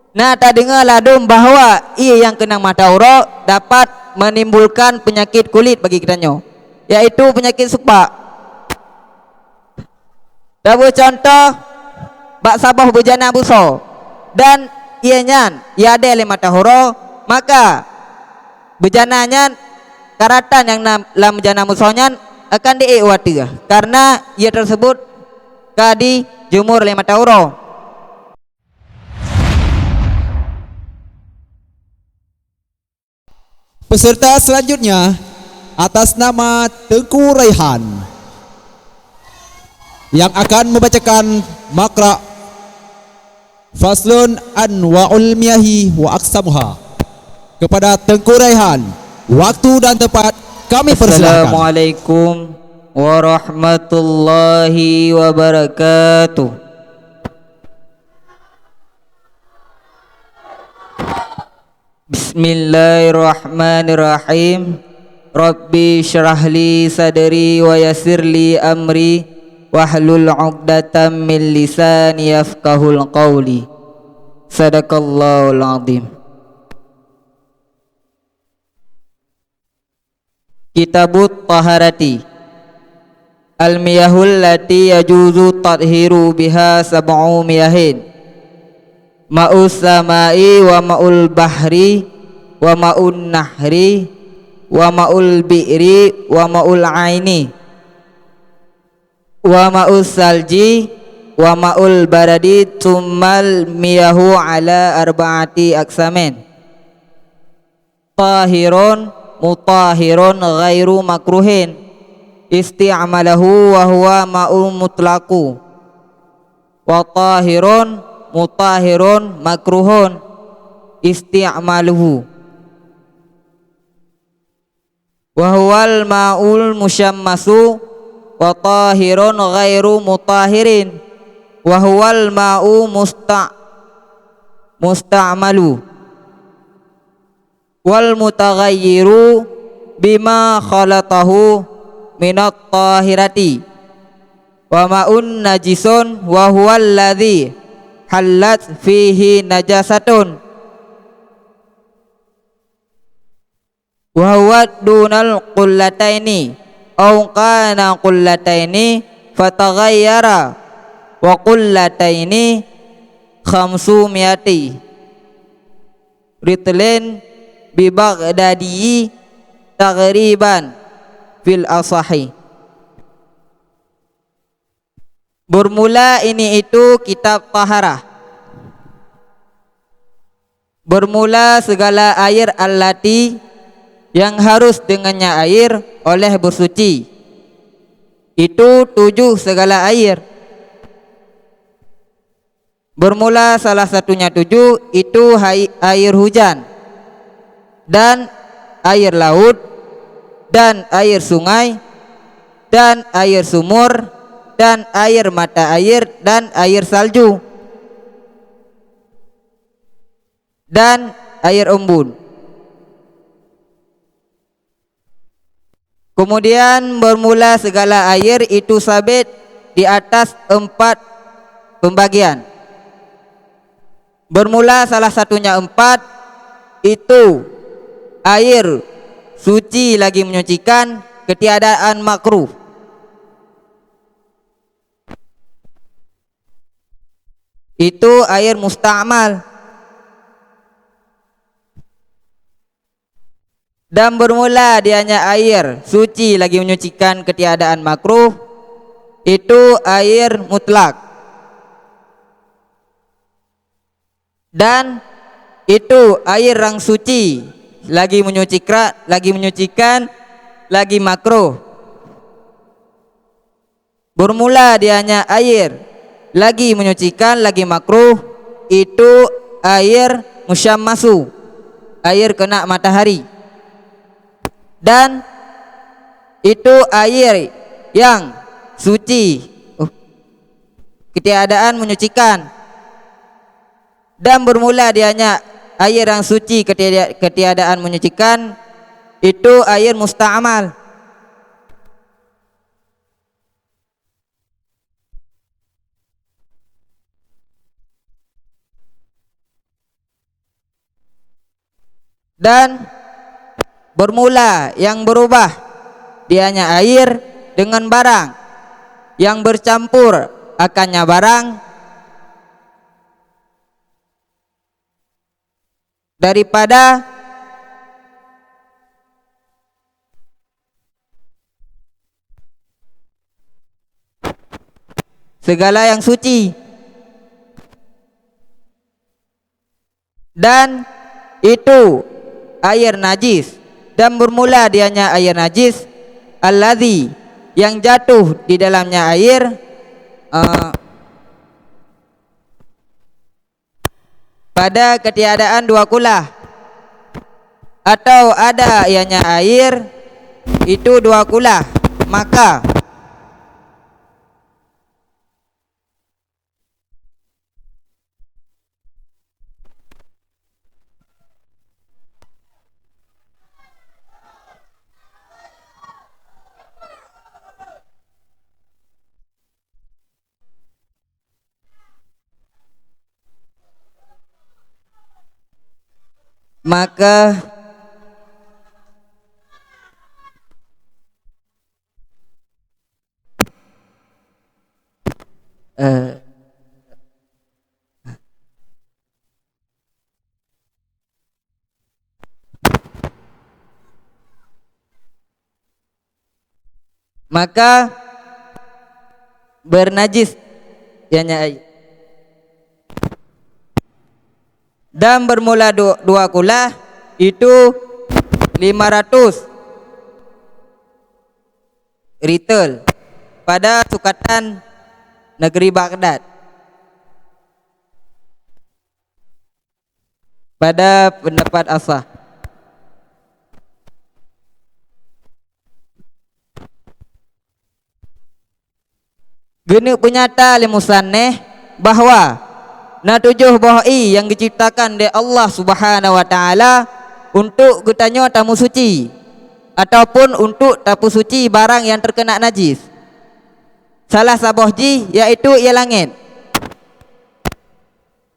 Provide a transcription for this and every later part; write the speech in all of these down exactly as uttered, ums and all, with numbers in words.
Na tadeungoe ladôm bahwa ié nyang keunong mata uroe dapat menimbulkan peunyakét kulét bagi geutanyoe, yaitu peunyakét seupah. Tabeucontoh bak saboh beujana beusoe, dan ié nyan iadée lé mata uroe, maka beujana nyan, karatan nyang na lam beujana beusoe nyan akan diék u ateueh, kareuna ié teuseubot ka jijeumur lé mata uroe. Peserta selanjutnya atas nama Teungku Raihan yang akan membacakan makra Faslun Anwa'ul Miyahi wa Aqsamuha. Kepada Teungku Raihan, waktu dan tempat kami persilahkan. Assalamualaikum warahmatullahi wabarakatuh. Bismillahirrahmanirrahim. Rabbi syrah li sadri wa yassir li amri wahlul 'uqdatam min lisani yafqahul qauli. Sadaqallahul azim. Kitabut Taharati. Al-miyahul lati yajuzu tathiru biha sab'u miyahin. Ma'us samai wa ma'ul bahri wa ma'un nahri wa ma'ul bi'ri wa ma'ul aini wa ma'us salji wa ma'ul baradi, tsummal miyahu ala arba'ati aqsamin. Tahirun, mutahhirun, ghairu makruhin isti'maluhu wa huwa ma'un mutlaqu. Wa tahirun, mutahhirun, makruhun isti'maluhu. Wa huwal ma'ul musyammasu wa tahirun ghairu mutahhirin. Wa huwal ma'u musta-, musta'malu. Wal mutaghayyiru bima khalatahu minat tahirati. Wa ma'un najisun wa huwal ladzi hallat fihi najasatun. Wa huwa dunal qullataini, au kana qullataini fataghayyara, wa qullataini khamsu miati ritlin bi Baghdadi taghriban fil asahi. Bermula ini itu kitab taharah. Bermula segala air allati yang harus dengannya air oleh bersuci. Itu tujuh segala air. Bermula salah satunya tujuh, itu hai-, air hujan, dan air laut, dan air sungai, dan air sumur, dan air mata air, dan air salju, dan air embun. Kemudian bermula segala air itu sabit di atas empat pembagian. Bermula salah satunya empat, itu air suci lagi menyucikan, ketiadaan makruh. Itu air musta'mal. Dan bermula dianya air suci lagi menyucikan ketiadaan makruh, itu air mutlak. Dan itu air yang suci lagi menyucikra-, lagi menyucikan, lagi makruh. Bermula dianya air lagi menyucikan, lagi makruh, itu air musyammasu, air kena matahari. Dan itu air yang suci, oh, ketiadaan menyucikan. Dan bermula dianya air yang suci ketiada-, ketiadaan menyucikan, itu air musta'mal. Dan bermula yang berubah dianya air dengan barang yang bercampur akannya barang daripada segala yang suci. Dan itu air najis, dan bermula dianya air najis, alladzi, yang jatuh di dalamnya air, eh, pada ketiadaan dua kulah, atau ada ianya air itu dua kulah, maka maka eh, maka bernajis ianya air. Dan bermula du-, dua kulah itu lima ratus ritel pada sukatan negeri Baghdad. Pada pendapat asah. Geuneuk peunyata lé musannif bahwa na tujoh boh ié nyang geuciptakan lé Allah Subhanahu wa Taala untuk geutanyoe tamusuci ataupun untuk tapeusuci barang nyang teukeuna najis. Salah saboh jih yaitu ié langét.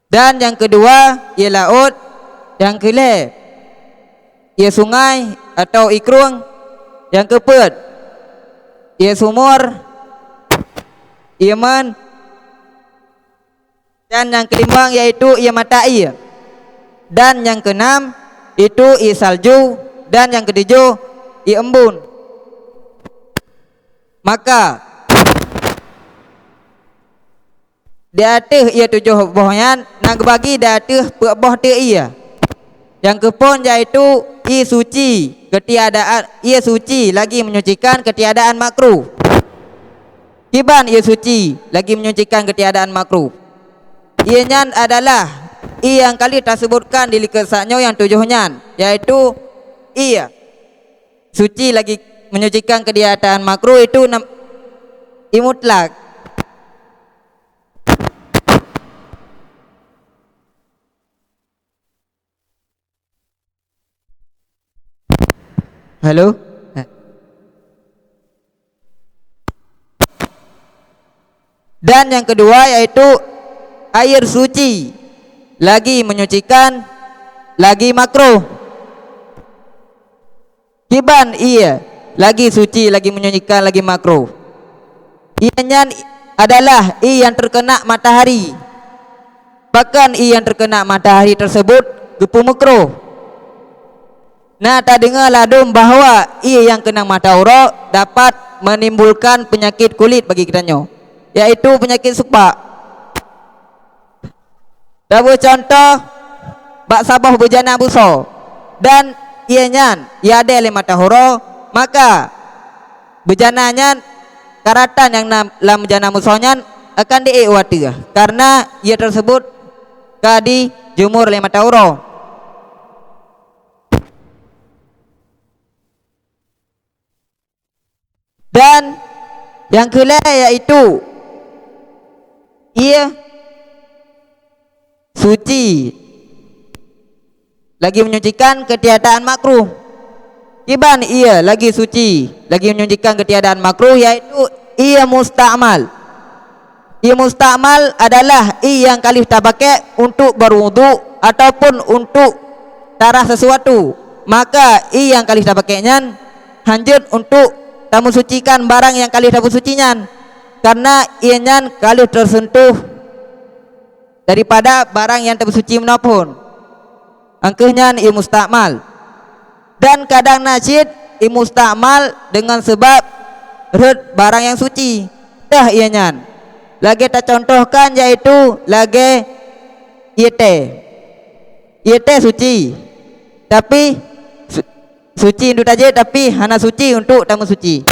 Dan nyang keudua, ié laôt, nyang keulhée, ié sungai atawa ié krueng, nyang keupeuet, ié sumur, ié meuén, dan nyang keulimong yaitu ié mata ié, dan nyang keunam itu ié salju, dan nyang keutujoh ié embun. Maka, di ateueh ié tujoh boh nyan na geubagi di ateueh peuet boh teuk ié. Nyang keuphon yaitu ié suci keutiadaan, ié suci lagi menyucikan keutiadaan makruh. Kiban ié suci lagi menyucikan keutiadaan makruh? Ié nyan adalah ié nyang ka lheueh tasebutkan di likot saat nyoe nyang tujoh nyan, yaitu ié suci lagi menyucikan keutiadaan makruh itu nam-, ié mutlak. Halo? Dan nyang keudua yaitu air suci lagi menyucikan lagi makruh. Kiban ié lagi suci lagi menyucikan lagi makruh? Ié nyan adalah ié nyang teukeuna matahari. Pakon ié nyang teukeuna matahari teusebut geupeumeukruh? Na tadeungoe ladôm bahwa ié nyang keunong mata uroe dapat meunimbulkan peunyakét kulét bagi geutanyoe, yaitu peunyakét supak. Tabeucontoh bak saboh beujana beusoe, dan ié nyan iadée lé mata uroe, maka beujana nyan, karatan nyang na lam beujana beusoe nyan akan diék u ateueh, kareuna ié teusebut ka jijumur lé mata uroe. Dan nyang keulhée yaitu ié suci lagi menyucikan keutiadaan makruh. Kiban ié lagi suci lagi menyucikan keutiadaan makruh, yaitu ié mustakmal. Ié mustakmal adalah ié nyang ka lheueh tapakék untuk berwudhu ataupun untuk tarah sesuatu, maka ié nyang ka lheueh tapakèk nyan hanjeuet untuk tameusucikan barang nyang ka lheueh tapeusuci nyan, kareuna ié nyan ka lheueh teuseuntuh daripada barang nyang tapeusuci meunoe phon. Nyang kheueh nyan ié mustakmal. Dan kadang na cit ié mustakmal deungon sabab rhot barang nyang suci teuh ié nyan. Lagèe tacontohkan, yaitu lagèe ié teh. Ié teh suci, tapi su-, suci untuk tajép, tapi hana suci untuk tameusuci.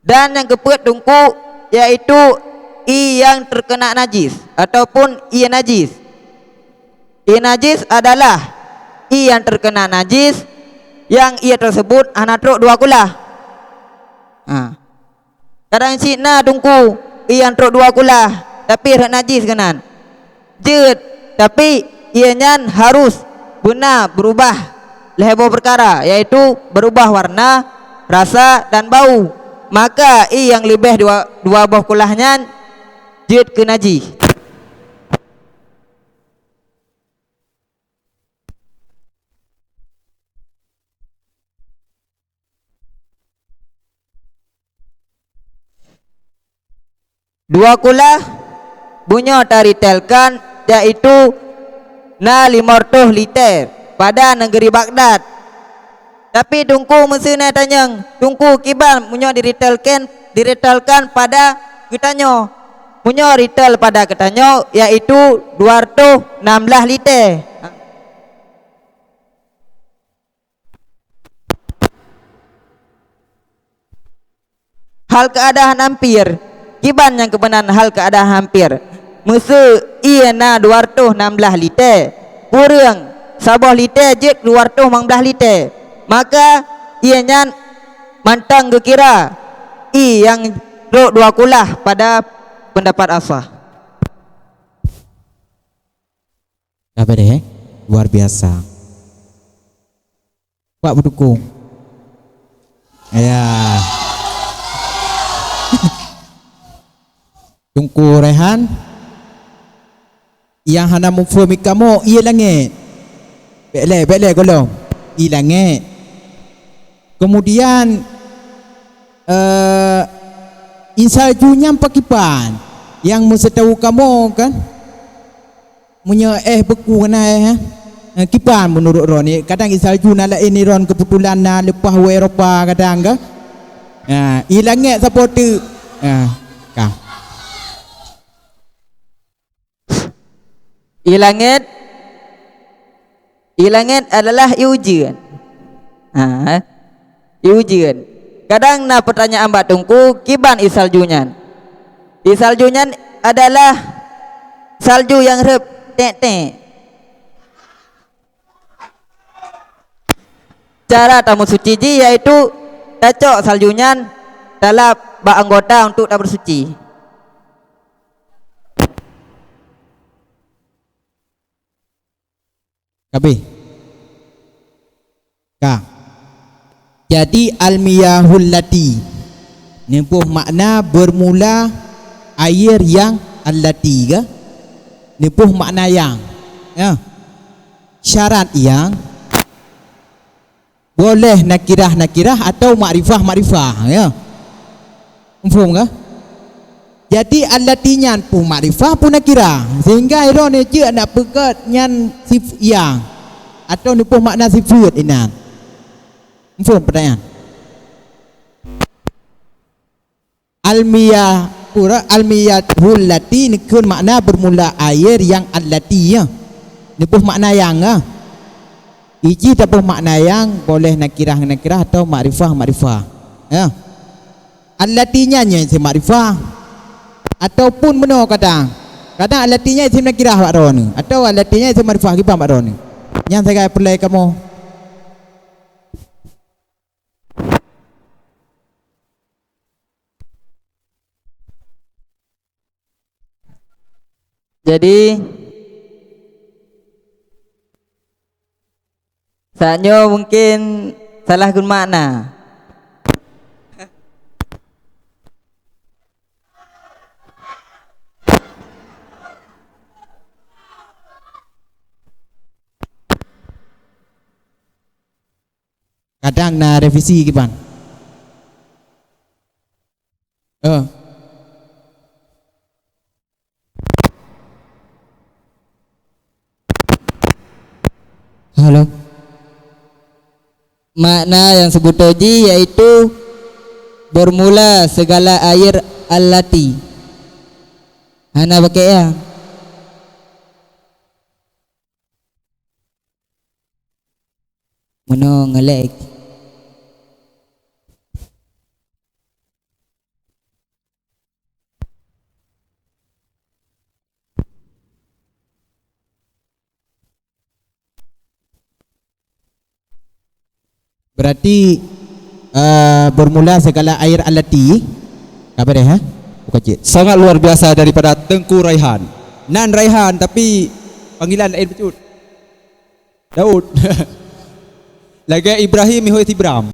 Dan nyang keupeuet, Teungku, yaitu ié nyang teukeuna najis ataupun ié najis. Ié najis adalah ié nyang teukeuna najis nyang ié teuseubut hana trok dua kulah. Ha. Kadang cit na, Teungku, ié nyang trok dua kulah, tapi rhot najis keunan. Jeuet, tapi ié nyan harôh beuna beurubah lhèe boh peukara, yaitu beurubah warna, rasa, dan bau. Maka ié nyang leubeh dua, dua boh kulah nyan jeuet keu najih. Dua kulah, meunyoe taritelkan, yaitu na limong reutôh liter pada neugeri Baghdad. Tapi Teungku meuseunan tanyong, Teungku, kiban meunyoe diritelkan, diritelkan pada geutanyoe? Meunyoe ritel pada geutanyoe, yaitu dua reutôh nam blah liter. Hal keuadaan hampir. Kiban nyang keubeunan hal keuadaan hampir? Meuseu ié na dua reutôh nam blah liter, kureueng saboh liter jeuet dua reutôh nam blah liter, maka ié nyan mantong geukira ié nyang trok dua kulah pada peundapat asah. Ka beureh, eh? Luar biasa. Pak beudukong. Ya. Teungku Rehan, nyang hana muphom kamoe, ié langét. Bèk lé, bèk lé gohlom. Ié langét. Kemudian, eh, ié salju nyan pakriban? Nyang meuseutau kamoe kan? Meunyoe éh beuku na éh, ha? Eh, kiban meunurot droeneuh? Kadang ié salju na laén droeneuh, keubeutulan na leupah u Eropa kadang ka. Ha, ié langét saboh teuk. Ha, ka. Ié langét, ié langét adalah ié ujeuen. Ha, ié ujeuen. Kadang na peutanyaan bak Teungku, kiban ié salju nyan? Ié salju nyan adalah salju nyang rhöb tèk-tèk. Cara tameusuci jih yaitu tacok salju nyan talab bak anggota untuk tameusuci. Habéh. Ka. Jadi, al-miyahul lati, neuboh makna bermula air yang, allati ka? Neuboh makna yang. Ya. Syarat yang, boleh nakirah-nakirah atau makrifah-makrifah, ya. Muphom ka? Jadi, allati nyan pun makrifah pun nakirah, sehingga droeneuh jeuet nak peugöt nyan sif-, yang, atau neuboh makna sifeut inan. Muphom peutanyaan? Al-miyah, pura, al-miyahul lati neukheun makna bermula air yang, allati, ya. Neuboh makna yang, ya. Iji taboh makna yang, boleh nakirah-nakirah atau makrifah-makrifah. Ya. Allati nyan nyang isim makrifah ataupun meunoe kadang. Kadang allati nyan isim nakirah bak droeneuh, atau allati nyan isim makrifah kiban bak droeneuh. Nyan sagai peureulèe kamoe. Jadi, saat nyoe mungkin salah geumakna. Kadang na revisi kiban. Oh. Halo. Makna nyang seubeutôi jih yaitu bermula segala air allati. Hana pakai ya. Meunoe ngelek. Berarti, eh, bermula segala air allati. Ka beureh, ha? Bukan cit. Sangat luar biasa daripada Teungku Raihan. Nan Raihan, tapi panggilan laén bacut. Daud. Lagèe Ibrahim meuhôi Sibram.